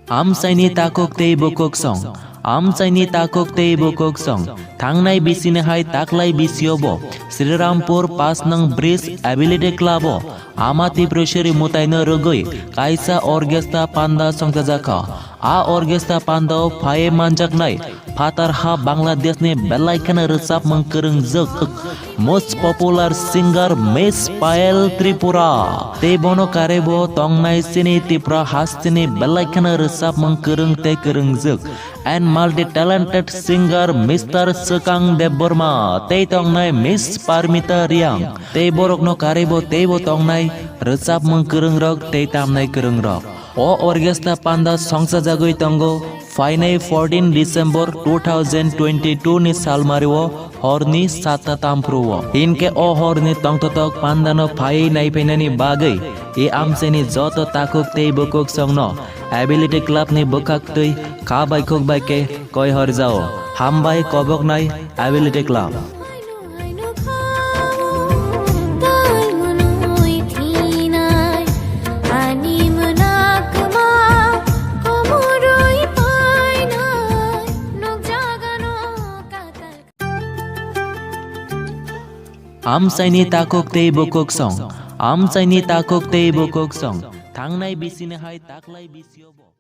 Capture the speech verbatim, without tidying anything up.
Amchaini takhuk tei bukhuk song. Amchaini takhuk tei bukhuk song. Thangnai bisini hai taklai bisio bo Srirampur pas nang bridge ability club o Ama Tipreshwari mutaino rwgwi kaisa orchestra panda songchajakha. A orchestra pandao phaiwi manjaknai phatar ha Bangladeshni belai kheno rwchapmung kwrwngjwk most popular singer Miss Payal Tripura. Tei bono karwi bo tongnai chini Tripura hasteni belai kheno rwchapmung kwrwng tei kwrwngjwk and multi-talented singer Mister Swkang Debbarma tei tongnai Miss Parmita Riang. Tei borokno karwi bo teibo tongnai rwchapmung kwrwngrok tei tamnai kwrwngrok. O orchestra panda songchajagwi tongo phainai fourteen December two thousand twenty-two ni salmario horni satta tamphruo. Hinkhe o horni tongthotok pandano phaiwi naiphainani bagwi e amchaini joto takhuk tei bukhuk songno Ability Club ni bwkhaktwi kha bai khuk bai khe koi horjao. Hambai koboknai Ability Club. Amchaini takhuk tei bukhuk song. Amchaini takhuk tei bukhuk song. Thangnai bisini hai taklai bisio bo.